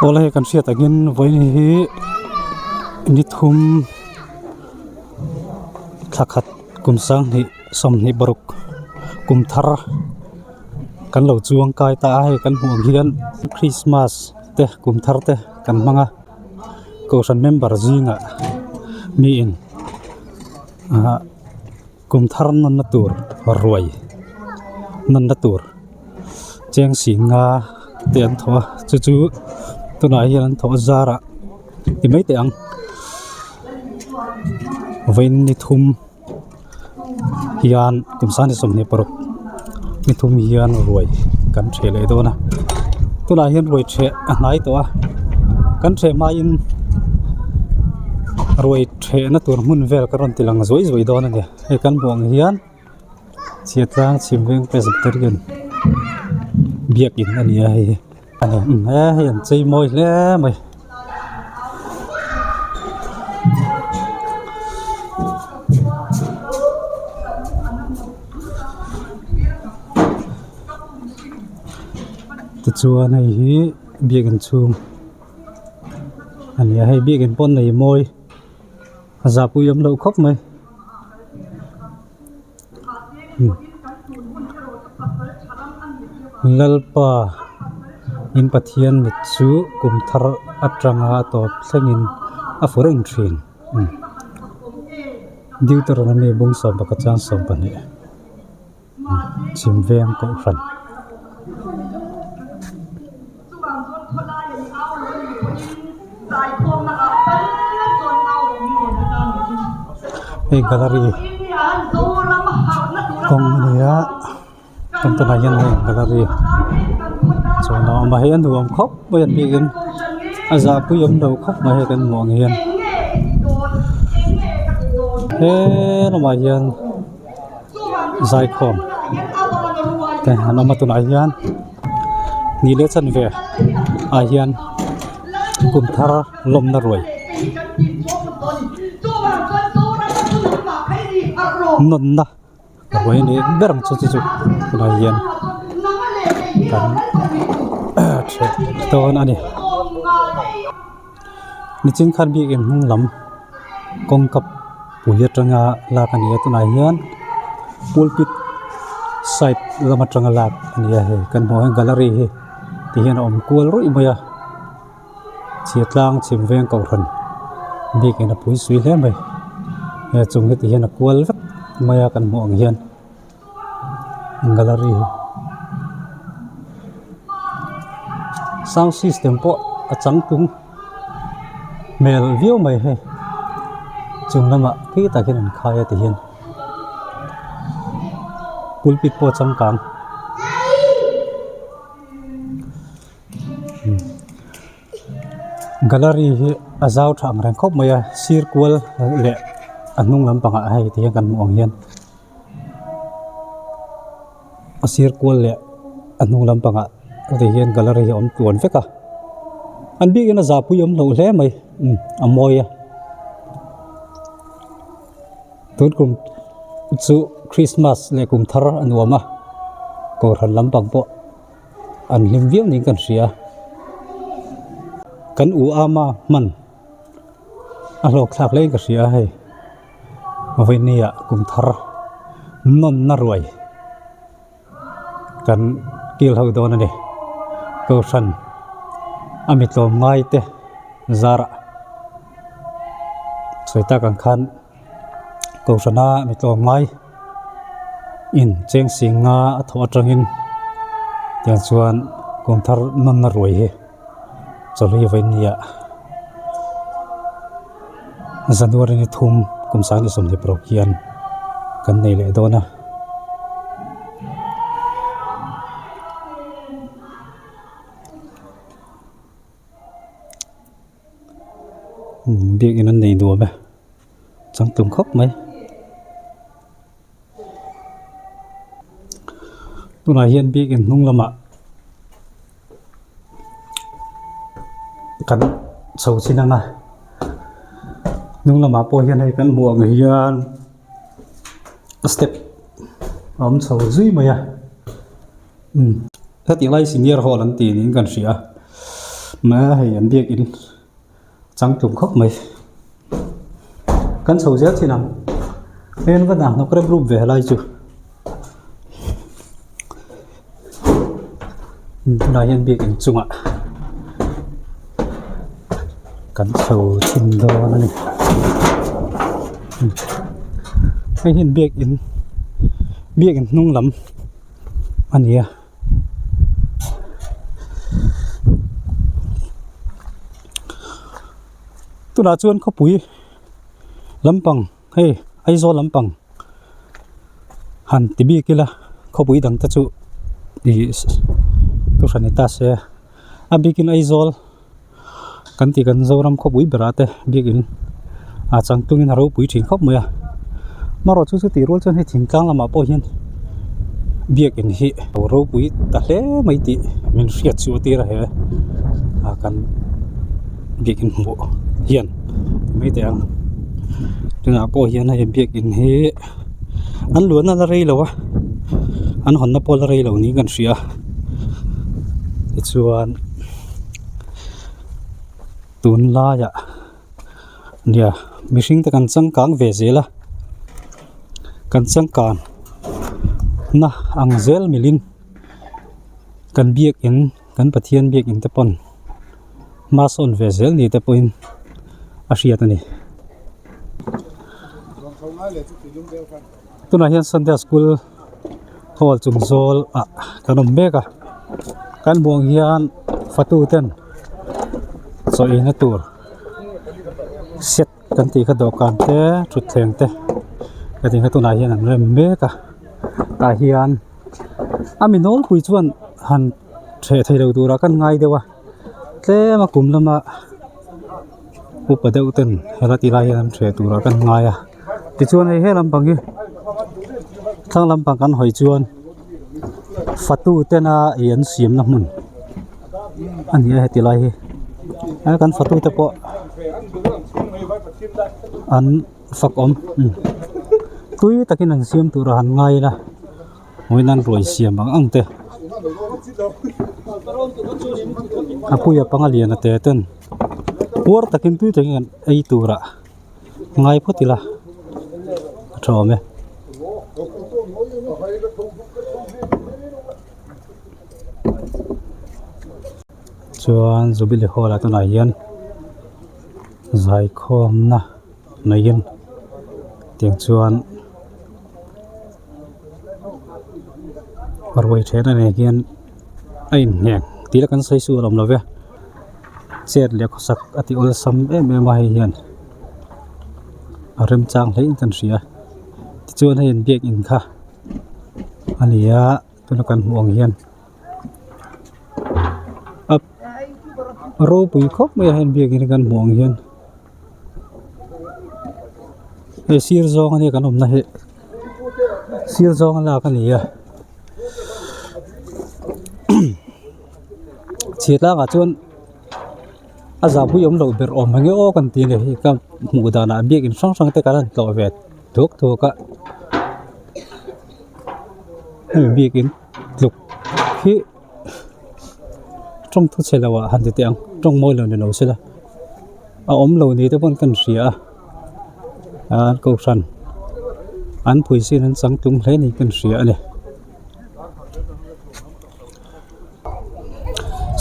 Awle hei kan hriat angin vawiin hi ni thum thla khat kum sanghnih sawmhnih paruk kum thar kan lo chuang kai ta a hei kan hmuh ang hian christmas te kum thar te kan hmang a kohhran member zingah miin ah kum thar nawnna tur ruai nawnna tur cheng sing nga te an thawh a chu chu tunah hian an thawh zarah ti mai teh ang vawiin ni thum hian kum sang ni 26 ni thum hian ruai kan ṭheh leh dawn a tunah hian ruai ṭheh a hnai tawh a kan ṭheh hmain ruai ṭhehna tur hmun vel ka rawn ti lang zuai zuai dawn a ni hei kan hmuh ang hian Chhiatlang chhim veng Presbyterian biakin a ni a hei hi he hei an chei mawi hle mai. Tichuan hei hi biakin chhung a ni a hei biakin pawn nei mawi a zahpui awm loh khawp mai. Lalpa in Pathian mit chu kum thar atanga a tawp thlengin a fu reng thin. Deuteronomy bung 11 chang 12. Chhim veng kohhran. Hei gallery kawng a ni a kan tunah hian hei gallery chuan a awm a hei a nuam khawp mai a biakin a zahpui awm lo khawp mai hei kan hmuh ang hian he lamah hian. Zaikhawm te an awm a tunah hian ni leh chanve ah hian kum thar lawmna ruai nawnna ruai a ni ber ang chu chu chu tunah hian kan ṭheh dawn a ni nichin khan biakin hnung lam. Kawngka pui atanga lak a ni a tunah hian pulpit side lam atanga lak a ni a hei kan hmuh ang hian gallery hi ti hian a awm kual ruih mai a chhiatlang chhim veng kohhran biakin a pui sui hle mai he chung hi ti hian a kual vek mai a kan hmuh ang hian. Gallery sound system pawh a changtlung hmel viau mai hei chung lamah khi tak hian an khai a ti hian pulpit pawh a changkang Gallery hi a zau tha ang reng khawp mai a sir kual leh a hnung lampangah hei ti hian kan hmuh ang hian. A sir kual leh a hnung lampangah ti hian gallery hi a awm tluan vek a an bikin a zahpui awm loh hle mai umm a mawi a tun kum chu christmas leh kum thar a nuam a kohhran lampang pawh an hlim viau niin kan hria kan u ama hman a hlawk thlak hle in ka hria hei. Vawinia kum thar nawnna ruai kan kil ho dawn a ni. Kohhran a mi tlawm ngai te zarah sawi tak ang khan kohhrana mi tlawm ngai in cheng sing nga a thawh atangin tiang chuan kum thar nawnna ruai hi chawlhi vawinia. January ni thum kum 26 hian kan nei leh dawn a. Biakin an nei nuam e changtlung khawp mai. Tunah hian biakin hnung lamah kan chho chin ang a hnung lamah pawh hian hei kan hmuh ang hian step a awm chho zui mai a umm hetiang lai senior hall an tih niin kan hria a. Mai a hei an biakin changtlung khawp mai kan chho zel thin ang hei an va dah hnawk rep rup ve helai chu tunah hian biakin chungah kan chho thin dawn a ni hei hian biakin biakin hnung lam a ni a. Tunah chuan khawpui lampang hei Aizawl lampang han ti bik ila khawpui dang te chu ih thuhran ni ta se a bikin Aizawl kan tih kan Zoram khawpui berah te biakin a changtlungin a ropui thin khawp mai a amaherawhchu chu tih rual chuan hei thingtlang lamah pawh hian biakin hi a ropui ta hle mai tih min hriat chu a tir a he a kan biakin hmuh hian mai teh ang tunah pawh hian hei biakin hi an luahna la rei lo a an hawnna pawh la rei lo niin kan hria tichuan. Tunlaiah nia mihring te kan changkang ve zel a kan changkan na ang zel milin kan biakin kan Pathian biakin te pawn hma sawn ve zel ni te pawhin a hriat a ni. Tunah hian Sunday school hall chung zawl ah kan awm mek a kan hmuh ang hian fatu ten chaw ei na tur set kan tih kha dawhkan te thutthleng te ka tih kha tunah hian an rem mek a tah hian a mi nawlpui chuan han hreh thei lo turah kan ngai deuh a tlem a kum lama upa deuh ten hela ti lai hian an hreh turah kan ngai a tichuan hei he lampang hi thlang lampang kan hawi chuan fatu tena ih an siamna hmun a ni a heti lai hi a kan fatu te pawh an fak awm tui takin an siam turah an ngai ila. Vawiin an ruai siam ang ang te a puia panga lian a te ten puar takin tui takin an ei turah ngai phawt ila a tha awm e. Chuan Jubilee Hall ah tunah hian zaikhawmna neiin tiang chuan. Ruai then a nen hian a inhneng tih la kan sawi sual awm lo ve chet leh khawsak a ti awlsam em em a hei hian a remchang hle in kan hria tichuan hei an biakin kha a ni a tuna kan hmuh ang hian a ropui khawp mai a hei an biakin hi kan hmuh ang hian. Hei sir zawng ania kan awmna hi sir zawng a lak a ni a chhia tlangah chuan a zahpui awm loh ber awm ang e aw kan ti a ni hei ka hmuh danah biakin hrang hrang te kan han tlawh ve thuak thuak a hemi biakin tluk hi tawng thu chhe lo ah han ti teh ang tawng mawi lo ni lo sela a awm lo ni te pawn kan hria a an kohhran an phuisin an changtlung hle ni kan hria a ni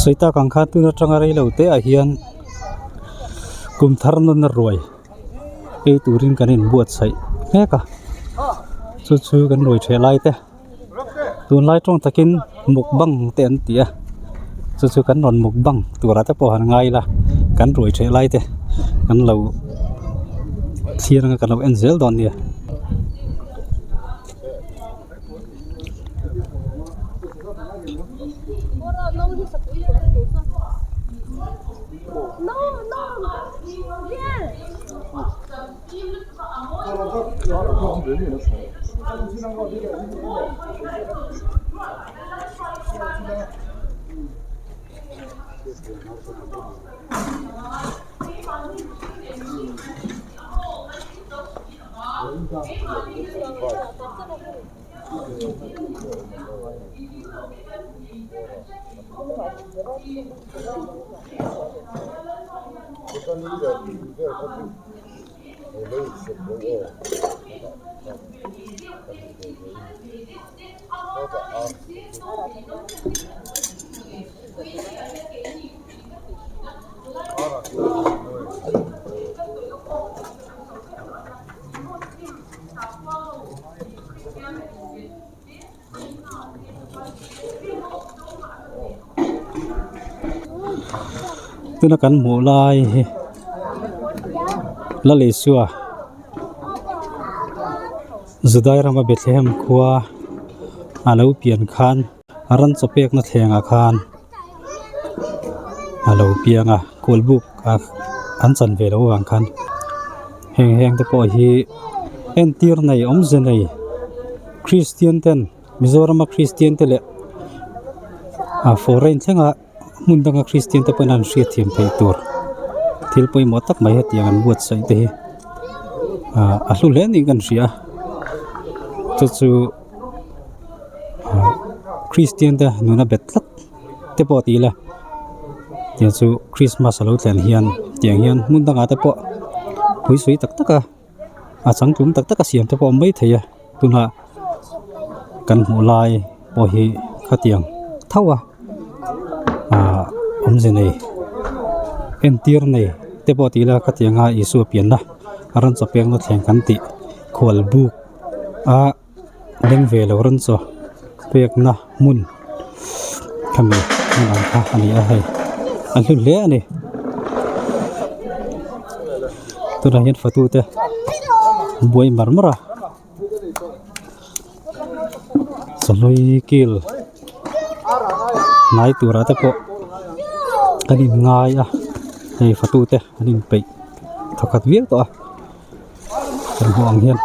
sawi tak ang khan tun atanga rei lo te ah hian kum thar nawn a ruai ei turin kan inbuatsaih mek a chu chu kan ruai ṭheh lai te. Tunlai tawng takin mukbang te an ti a chu chu kan rawn mukbang turah te pawh han ngai ila kan ruai theh lai te kan lo thlir anga kan lo en zel dawn nia. Tuna kan hmuh lai hi Lalisua Judai rama Bethlehem khua a lo pian khan a ran chaw pekna thlengah khan a lo piang a kawl buk a an chan ve loh avang khan heng heng te pawh hi entir nei awmze nei Kristian ten Mizorama Kristian te leh ah foreign thlenga hmun danga Kristian te pawhin an hriatthiam theih tur thil pawimawh tak mai hetiang an buatsaih te hi ah a hlu hle niin kan hria a chu chu Kristian te nuna bet tlat te pawh ti ila tiang chu Christmas a lo thlen hian tiang hian hmun dangah te pawh pui sawi tak tak a a changtlung tak tak a siam te pawh a awm maithei a tunah kan hmuh lai pawh hi khatiang tho a ahh awmze nei entir nei te pawh ti ila khatianga Isua pianna a rawn chaw pekna thleng kan tih khual buk a. Leng ve lo rawn chaw pekna hmun khami hmun ang kha a ni a hei a hlu hle a ni tunah hian fatu te buai mar mar a chawhlui kil hnai turah te pawh an in ngai a hei fatu te an inpeih thawkhat viau tawh a. Kan hmuh ang hian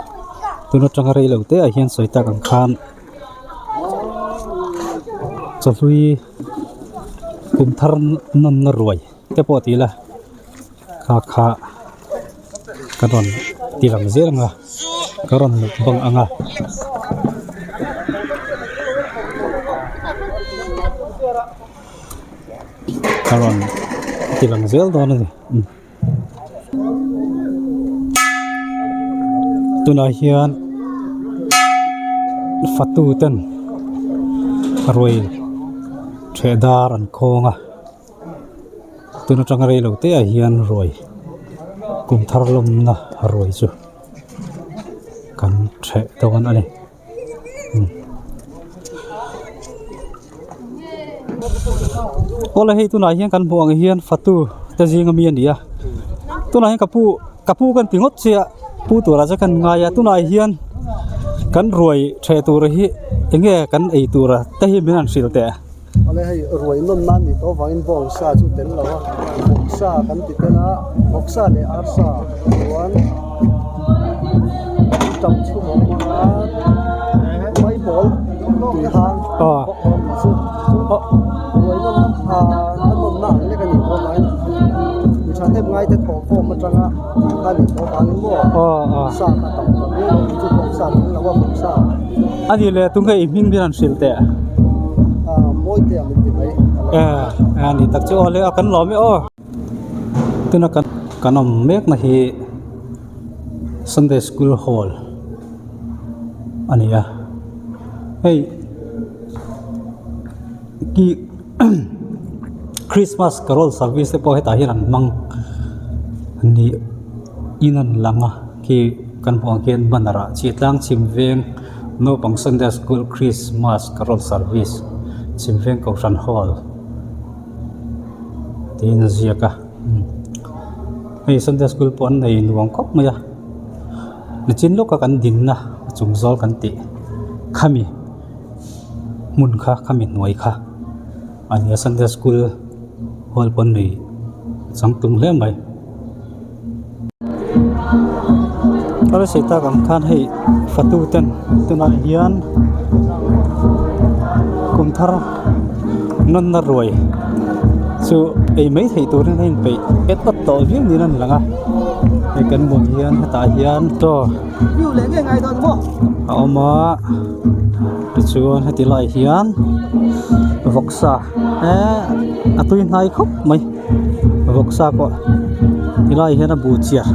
tun atanga rei lo te ah hian sawi tak ang khan chawhlui kum thar nawnna ruai te pawh ti ila kha kha ka rawn ti lang zel ang a ka rawn mukbang ang a. Ka rawn ti lang zel dawn a ni. Tunah hian fatu ten ruai theh dar an khawng a tun atanga rei lo te ah hian ruai kum thar lawmna ruai chu kan theh dawn a ni. Awle hei tunah hian kan hmuh ang hian fatu te zinga mi a ni a tunah hian ka pu ka pu kan ti ngawt chiah pu turah che kan ngai a tunah hian kan ruai theh tur hi eng nge kan ei tur a te hi min han hrilh teh. Awle hei ruai nawn nan ni tawh avangin bawngsa chu tel lo a vawksa kan ti tel a vawksa leh arsa chuan tam chhum a awm a mai bawl tui hang bawk a awm chu ruai nawn a nawn na ang lek a ni tawh avangin mi thahnem ngai te thawh khawm atanga tih kha a nih tawh avangin maw sa kha tam ta viau a chu vawksa tel lo a vawksa. A ni le tunge i hming hian an hrilh teh. Mawi te ang inti mai. A ni tak chu aw le a kan lawm e aw. Tuna kan kan awm mek na hi Sunday School Hall a ni a hei ki Christmas Carol Service te pawh hetah hian an hmang ni in an lang a khi kan hmuh ang khian banner ah Chitlang chhim veng naupang Sunday School Christmas Carol Service chhim veng Kohhran Hall tiin a ziak a hei Sunday School pawh an nei nuam khawp mai a nichin lawka kan dinna a chung zawl kan tih khami hmun kha khami hnuai kha a nia Sunday School hall pawh an nei changtlung hle mai. A la sawi tak ang khan hei fatu ten tunah hian kum thar nawnna ruai chu ei mai theih turin a inpeih et awt tawh viau niin a lang a hei kan hmuh hian hetah hian chaw a awm a tichuan heti laiah hian vawksa eee. A tui hnai khawp mai vawksa pawh tilai ah hian a bu chiar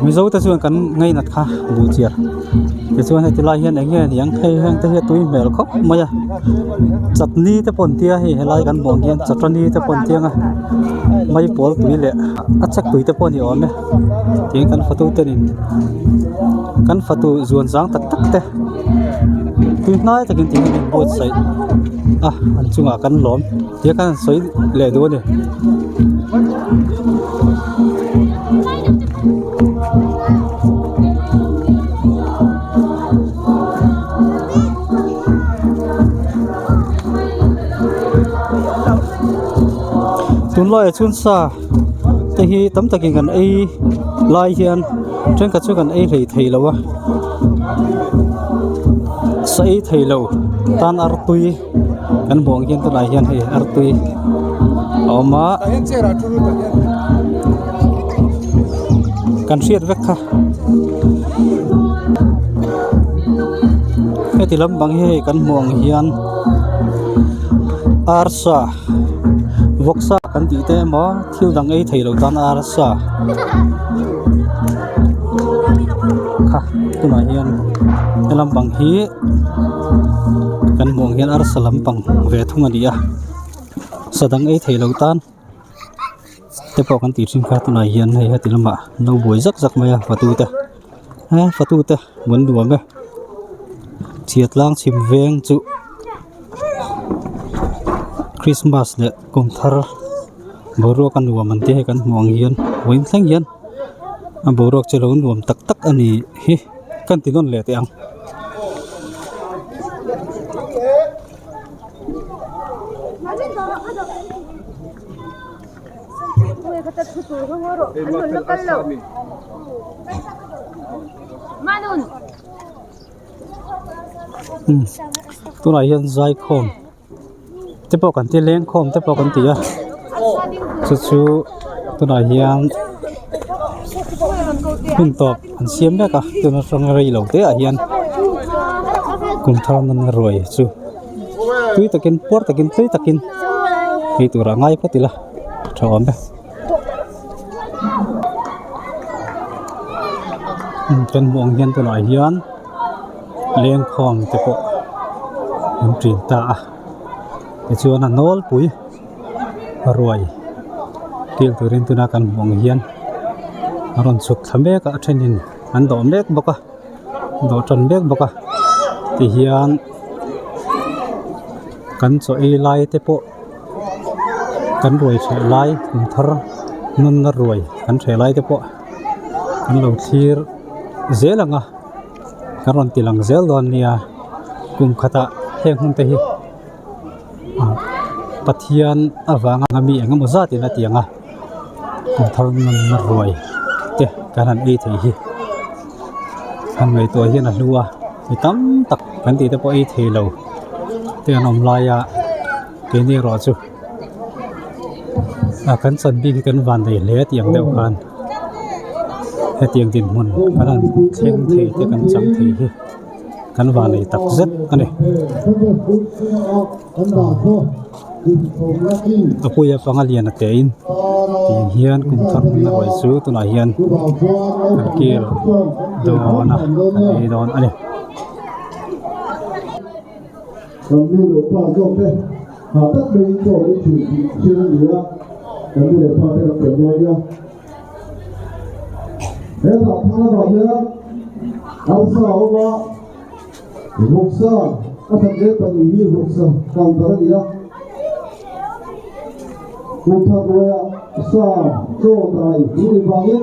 mizo te chuan kan ngainat kha bu chiar tichuan heti lai hian eng nge niang hei heng te hi a tui hmel khawp mai a chutney te pawh an tia hei helai kan hmuh ang hian chutney te pawh an tia ang a maipawl tui leh a chek tui te pawh a ni awm e tin kan fatu ten in kan fatu zuan zang tak tak te tui hnai takin tiin an inbuatsaih a an chungah kan lawm tia khan an sawi leh duh a ni. Tunlaiah chuan sa te hi tam takin kan ei lai hian thenkhat chu kan ei hlei thei lo a sa ei thei lo tan artui kan hmuh ang hian tunah hian hei artui a awm a kan hriat vek kha heti lampang hi hei kan hmuh ang hian arsa vawksa kan tih te emaw thil dang ei thei lo tan arsa kha tunah hian he lampang hi kan hmuh ang hian arsa lampang ve thung a ni a sa dang ei thei lo tan te pawh kan tih thin kha tunah hian hei heti lamah an lo buai zak zak mai a fatu te he fatu te an nuam e chhiatlang chhim veng chu Christmas leh kum thar boruak a nuam an tih hei kan hmuh ang hian vawiin thleng hian a boruak chu a lo nuam tak tak a ni hi kan ti nawn leh teh ang. Tunah hian zaikhawm te pawh kan ti lengkhawm te pawh kan ti a chu chu tunah hian hun tawp an siam mek a tuna atanga rei lo te ah hian kum thar nan ruai chu tui takin puar takin tlei takin ei tur a ngai phawt ila tha awm e. Kan hmuh ang hian tunah hian lengkhawm te pawh an ṭin ta a tichuan a nawlpui ruai kil turin tuna kan hmuh ang hian a rawn chhuk thla mek a a thenin an dawh mek bawk a dawh tan mek bawk a tihian kan chaw ei lai te pawh kan ruai hreh lai kum thar nunna ruai kan hreh lai te pawh kan lo thlir zel ang a kan rawn ti lang zel dawn nia kum khatah heng hun te hi ah Pathian avanga mi eng emaw zat in a ti ang a kum thar nunna ruai te kan han ei thei hi han ngaihtuah hian a hlu a mi tam tak kan tih te pawh ei thei lo te an awm lai a keini erawh chu ah kan chan bik hi kan van nei hle tih ang deuh khan hetiang dinhmun kan han thleng thei te kan chang thei hi kan van nei tak zet a ni. A puia panga lian a te in tih hian kum thar hmuna ruai chu tunah hian kan kil dawn a kan ei dawn a ni. Vawksa a that leh pahnih hi vawksa counter a ni a, kumthar hnuaiah sa chaw dai hmuh ni vangin.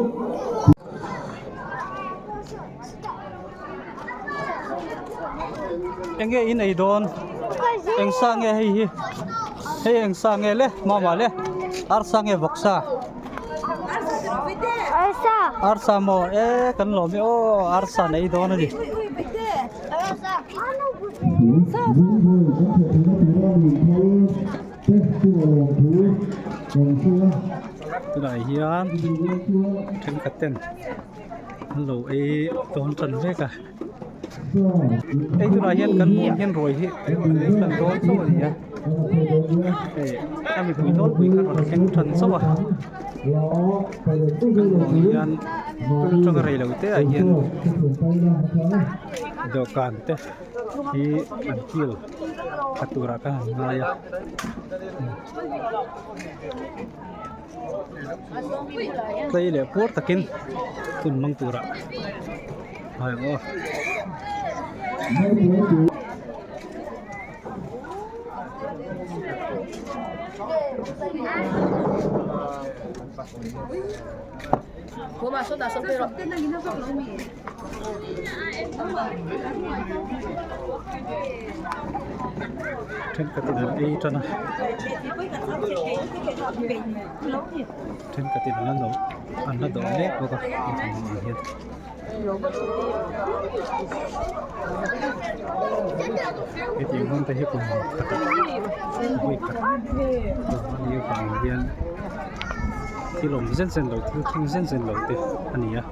Enge in ei dawn? Eng sa nge hei hi? Hei eng sa nge le? Mama le? Arsa nge vawksa? Arsa. Arsa maw? E kan lawm e aw arsa an ei dawn a ni. Tunah hian thenkhat ten an lo ei dawn tan vek a. Hei tunah hian kan hmuh hian ruai hi an ei tan dawn chauh a ni a. Hei a mipui nawlpui kha rawn thleng tan chauh a kan hmuh ang hian tun atanga rei lo te ah hian dawhkan te hi an kil tha turah khan an ngai a. Tlei leh puar takin hun hmang turah ngai ang aw. Thenkhatin an ei tan a thenkhatin an la no an la dawh mek bawk a hetiang hian. Hetiang hmun te hi kum khatah vawi khat awm a nih avang hian thil awm zen zen lo thil thleng zen zen lo te a ni a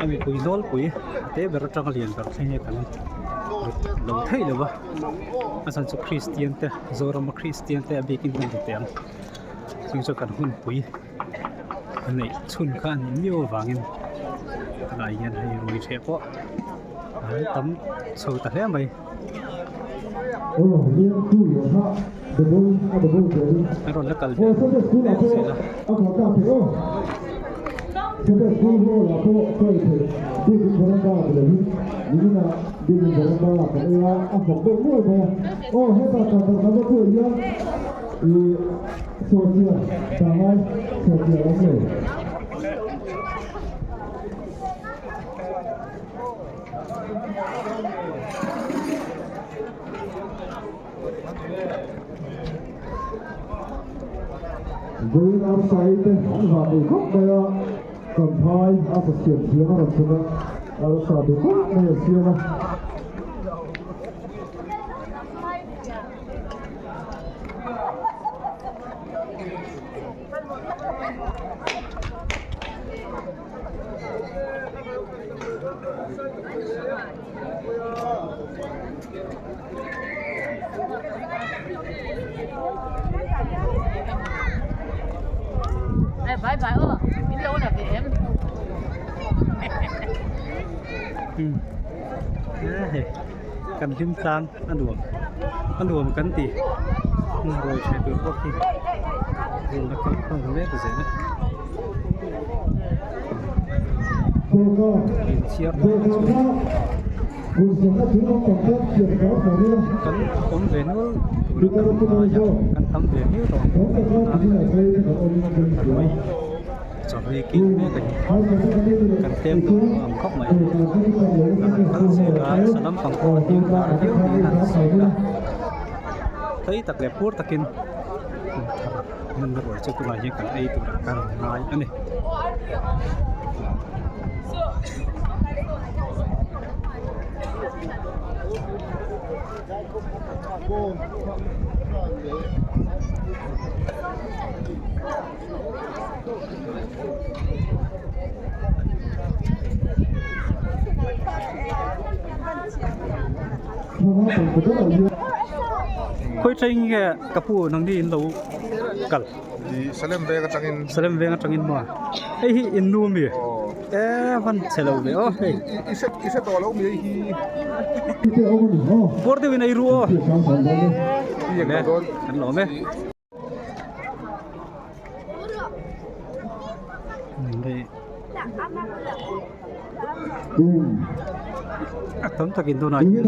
a mipui nawlpui te ber atanga lian ber thleng hi kan lo theih lo va a chhan chu kristian te Zorama kristian te a bikin kan ti teh ang chung chu kan hunpui. A neih chhun kha a nih miau avangin tunah hian hei rui hreh pawh an tam chho ta hle mai. An rawn la kal ve mek zel a. Kan hlim tlang a nuam a nuam kan ti ruai hreh tur bawk hi run a kal khawm mek zel a inchhiar kan awm ve nual tur a kan ngai a kan tam ve viau tawh ang ruai. Chawhlui kil mek a ni kan tlem tur pawh a ang khawp mai a rawn kal zel a sa lampang pawh a hnim lar viau niin an sawi a tlai tak leh phur takin kum thar nunna ruai chu tunah hian kan ei turah kan rawn ngai a ni. Khawi thleng nge ka pu nangni in lo kal Salem veng atangin Salem veng atangin maw hei hi in nu ami e van chhe lo ve aw hei i hre tawh lo mi hei hi bawr deuhin ei ru aw kan lawm e. A tam takin tunah hian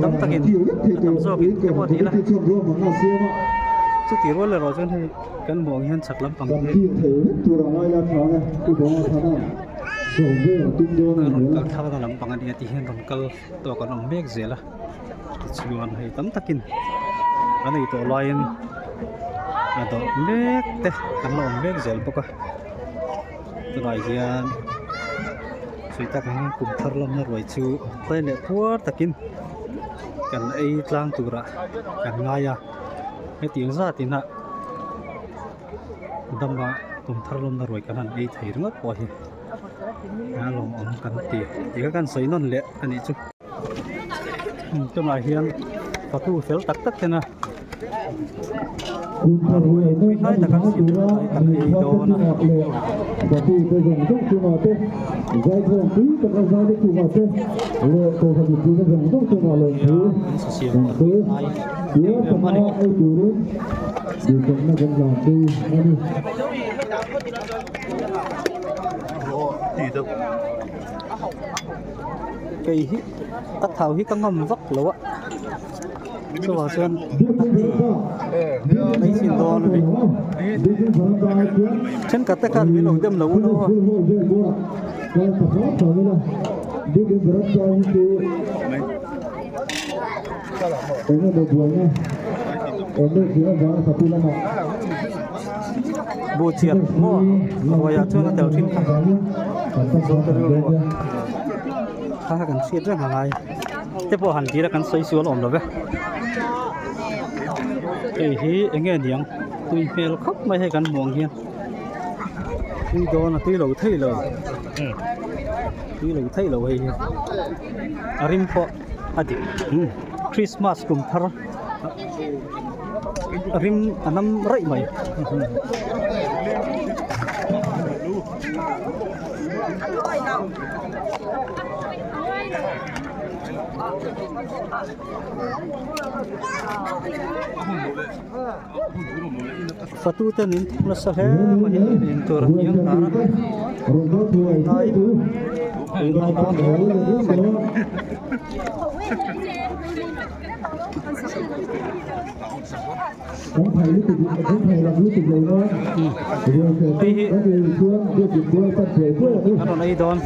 tam takin a tam zawkin te pawh ni ila chuti rual erawh chuan hei kan hmuh ang hian chhak lampang hi a rawn kal thlakna lampang a nia ti hian rawn kal tawk an awm mek zel a. Tichuan hei tam takin an ei tawh laiin a dawrh mek te an la awm mek zel bawk a tunah hian sawi tak ang hian kum thar lamna ruai chu tlai leh puar takin kan ei tlang turah kan ngai a hetiang zat inah dama kum thar lamna ruai kan han ei thei ringawt pawh hi. A lawmawm kan ti tih kha kan sawi nawn leh a nih chu. Tunah hian fatu fel tak tak tena tui hnai tak an siam lai kan ei dawn a. Siam a tui hnai em em a ni. Kei hi ka thau hi ka ngam vak lo a chuvang chuan ei chin dawn a ni thenkhat te khan min lo dem lo u lo a. Buh chiat maw ruaiah chuan a tel thin kha Mizote rilru ah kha kha kan hriat reng a ngai te pawh han tira kan sawi sual awm lo ve hei hi eng nge niang tui hmel khawp mai hei kan hmuh ang hian tui dawn a tui lo thei lo tui lo thei lo hei hi a rim pawh a dik Christmas kum thar. Rim a nam raih mai. Fatu te min thawk nasa hle mai a in tur a hniang hnar a hnai hnai dawn hle mai. Hei hi an rawn ei dawn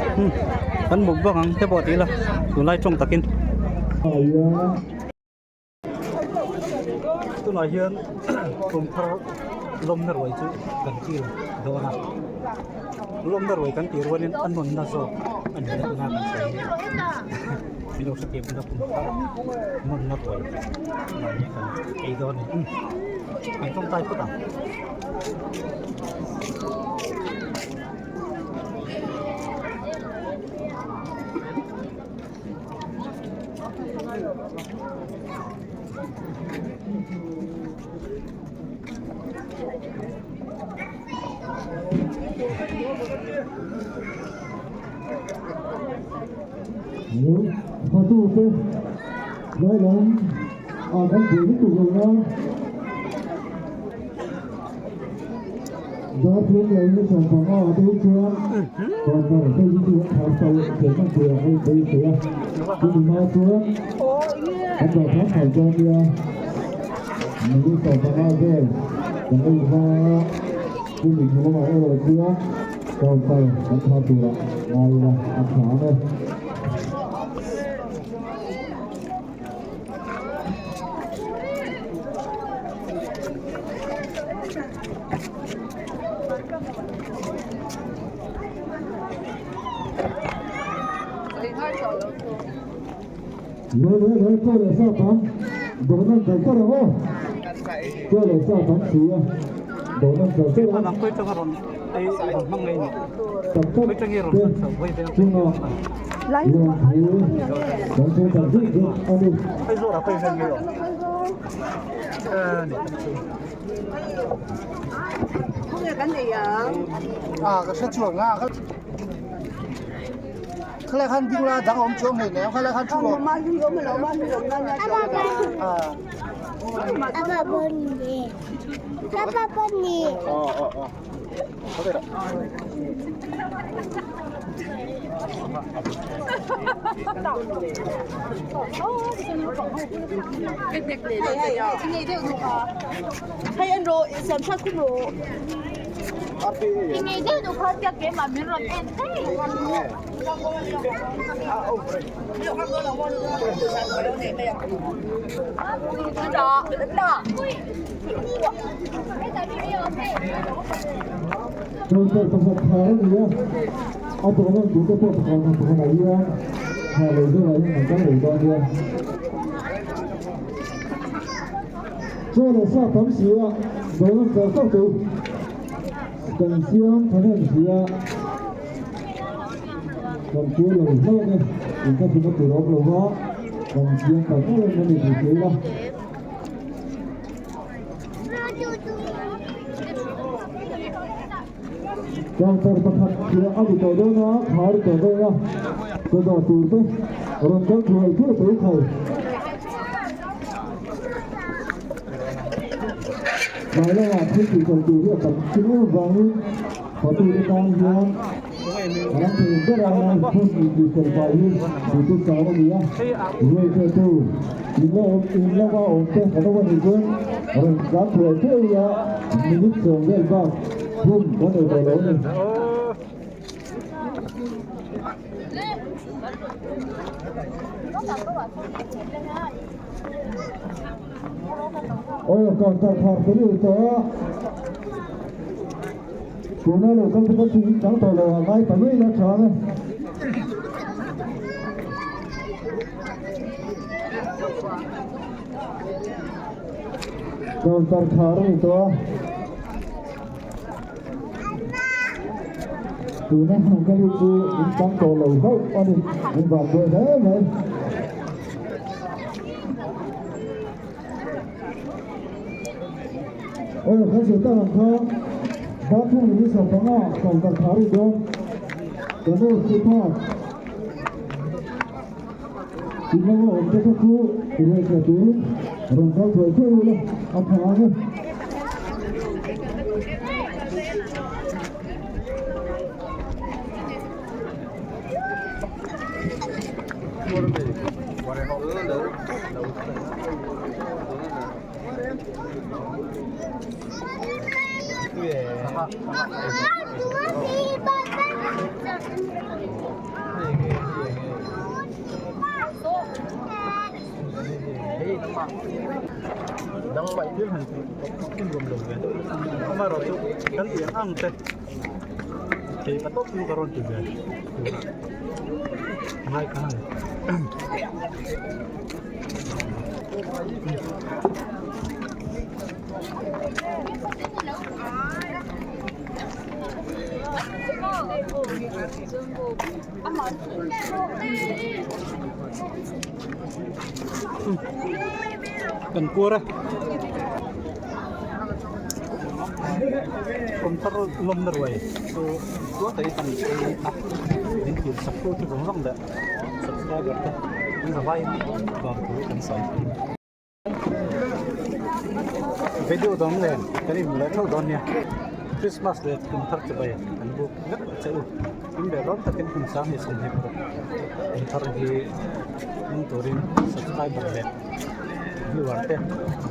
kan mukbang ang te pawh ti ila tunlai tawng takin tunah hian kum thar lawmna ruai chu kan kil dawn a lawmna ruai kan tih rualin a nawnna zawk a ni a tuna kan sawi hi. Min lo hrethiam ila kum thar nawnna ruai tunah hian kan ei dawn a ni kan tawngtai phawt ang. Fatute lai lam ah kan buai lutuk lo a darthum leh ni sawmpanga ah te hi chuan counter te hi chu an thar chho thei hman tur ang a inbeisei a chumi hma chuan an dah thar thar dawn nia ni sawmpanga vel kan ei hma chumi hnu lamah erawh chuan counter an thar turah ngai ila a tha ang e. Lei lei lei chaw leh sa tam dawhna kal char ang aw chaw leh sa tam si a dawhna kal char ang tak tak te chunga lawmthu kan sawi tak zet zet a ni. Khalai khan ding la dang awm chuang hei nem khalai khan thu rawh. Counter pakhat thar a ni a, a dawhna tur te pawh pakhat ah pakhat ah hian thar lo zawrah hian an kal lo dawn nia. Chaw leh sa tam si a, dawhna kal chauh chu kan siam thahnem si a. Kan kual lo hlauh e, in ka thuna tur awm lo va, kan chiang ta em em a ni tih thei ila. Counter pakhat chiah a ni tawh dawn a, khar tawh dawn a, chawdawh tur te rawn kal thuai thuai tawh i khai. Tlai lamah thil tih fel tur hi a tam chin em avangin fatute tan hian ram thei ber a hun intih fel fai hi duhtu chang a ni a. Ruaithuaitu in la awm in lama awm te kan awm a nih chuan rawn tlan thuai thuai a minute sawm vel bak hun kan nei tawh lo a ni. Aw counter khar te ni tawh a tuna lo kal te pawh chu in chang tawh lo a ngai ta mai la tha e. Counter khar a ni tawh a. Tuna hmun ka hi chu in tam tawh lo hlauh a ni, in van buai hle mai. Aw kan sawi tak ang kha bathroom in i sawmpanga counter khar i dawn Ganesh chu kha in lo awm te kha chu ruaithla turin rawn kal thuai thuai ula a tha ang e. Kan puar a kum thar lawmna ruai chu tual takin kan ei a min tir sak tu te zawng zawng leh subscriber te an zavai in vang thu kan sawi. Video dang nen kan in leh theuh dawn nia Christmas leh kum thar chibai kan buk vek a che u in leh rawng takin hmun sang hi sawm hek bawk kum thar hi hmang turin subscriber leh viewer te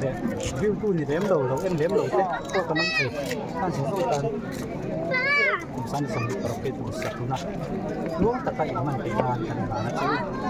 leh view tu ni lem lo lo en lem lo te pawh kan awm thei khan zawng zawng tan kum sang hi sawm hek paruk hi duhsakna tluang taka in hman theih nan kan inhman a che u.